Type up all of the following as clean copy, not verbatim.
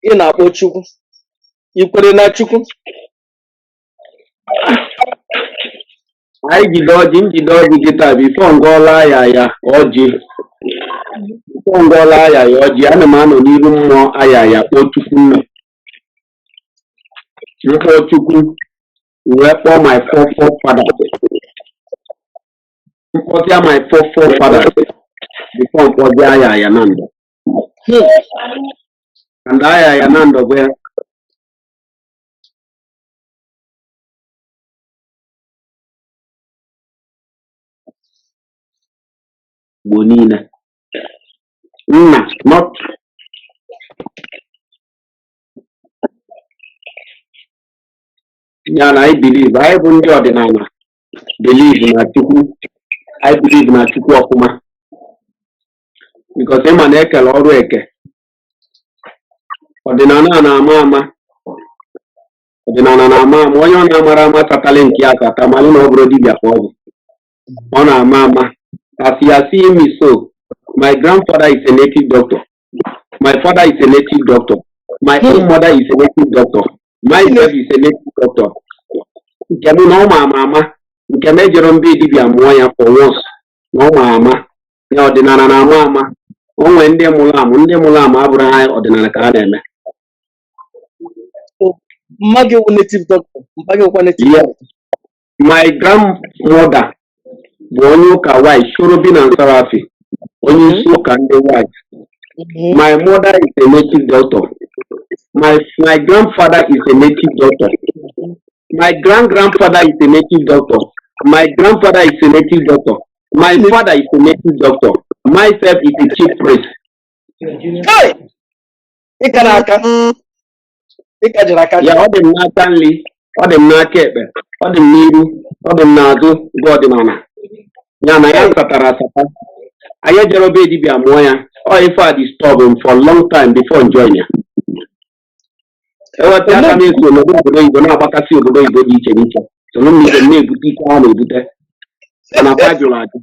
Ị na-akpọ Chukwu, ị kwere na Chukwu? Anyị jide ọjị, njide ọjị kịta before ngọọla ya ya ọjị, before ngọọla ya ya ọjị, ana m anọ n'iru mmụọ aya ya kpọọ Chukwu nna, mkpọọ Chukwu, wee kpọọ my four forefathers, mkpọsịa my four forefathers before mkpọzie aya ya na ndụ. And aya ya na ndụ bụ ya Igbo niile nna, not ya na anyị believe, anyị bụ ndị ọdịnala believe na Chukwu, anyị believe na Chukwu ọfụma, because ịma na ekele ọrụ eke ọdịnala a na-ama ama, ọdịnala na-ama ama. Onye ọ na-amara ama satali nke ya asata, malụ na ọ bụrụ dibịa ka ọ bụ, ọ na-ama ama. As you are seeing me so, my grandfather is a native doctor, my father is a native doctor, my own mother is a native doctor, myself is a native doctor. Nke m na ọ ma ama ama, nke m ejero mbe dibịa mụọ ya for once na ọ ma ama ya. Ọdịnala na-ama ama. O nwee ndị mụrụ amụ, ndị mụrụ amụ abụrụ ha ọdịnala ka ha na-eme. So, mma gị wụ native doctor, mpa gị wụkwa native Yes. doctor? My grandmother bụ onye ụka white, Cherubim and Seraphim, onye isi ụka ndị white. My mother is a native doctor. My grandfather is a native doctor. My grand grandfather is a native doctor. My grandfather is a native doctor. My father is a native doctor. Myself is a chief priest. Hey! Ịka n'aka, ịka jere aka. Ya, ọ dị m n'aka nri, ọ dị m n'aka ekpe, ọ dị m n'iru, ọ dị m n'azụ bụ ọdịnala ya na ya satara asata. Anyị ejere be dibịa mụọ ya. Ọ ife a disturb m for long time before m join ya. Eweta aka m eso n'obodo obodo oyibo na-agbakasị obodo oyibo dị iche n'iche, soro m ibe m na-ebute ike ha na-ebute, mana fa jụrụ ajụ.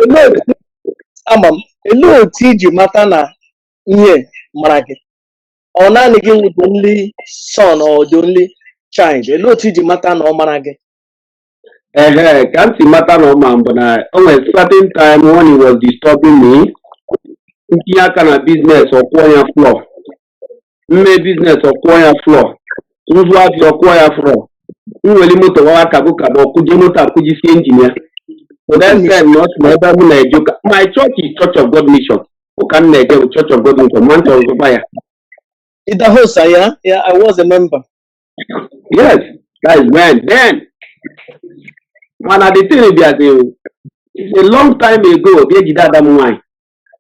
Olee otu ama m, olee otu iji mata na ihe mara gị? Ọ naanị gị wụ the only son or the only child? Olee otu iji mata na ọ mara gị? Ehe, ka m si mata na ọ ma mbụ na o nwere certain time when he was disturbing me, ntinye aka na business, ọkwụọ ya floor, mme business, ọkwụọ ya floor, nzu afịa, ọkwụọ ya floor, nweli moto wawa kago kago, ọkụje moto, akụjisie engine ya. So that time na ọ sị na ebe m na-eje ụka, my church is Church of God Mission, ụka m na-eje bụ Church of God Mission, Mount of ya. Idahosa, yeah, I was a member. Yes, that is when then. Mana the thing bịazi, it's a long time ago, bịa jide ada m nwaanyị,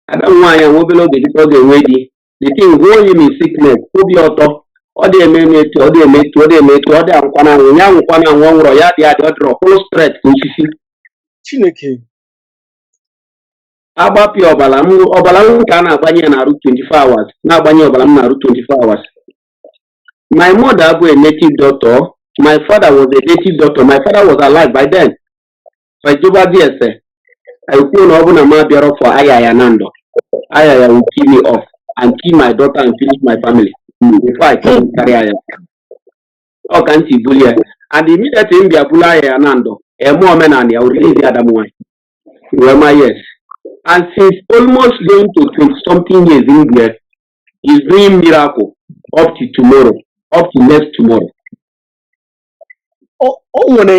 ada m nwaanyị a nwa obere oge dịka ọ ga-enwe di, the thing gwuo him in sickness, obi ọtọ, ọ dị eme eme etu ọ dị eme etu ọ dị eme etu ọ dị, anwụkwana anwụ ya, anwụkwana anwụ, ọ nwụrọ ya dị adị, ọ dịrọ kwụrụ straight ka osisi. Chineke! Agbapị ọbara m, ọbara m ka a na-agbanye ya na-arụ 24 hours, na-agbanye ọbara m na-arụ 24 hours. My mother bụ a native doctor, my father was a native doctor. My father was alive by then. Fajobazi ese ekwuo na ọ bụ na m abịarọ for aya ya na ndụ, aya ya will kill me off and kill my daughter and finish my family before I come carry aya. Ọ ka ntị buli ya, and immediately m bịa bulu aya ya na ndụ, eme omenala ya, o release ada m nwaanyị wee ma. Yes, and since almost going to 20 something years in there, he's doing miracle up to tomorrow, up to next tomorrow. O nwere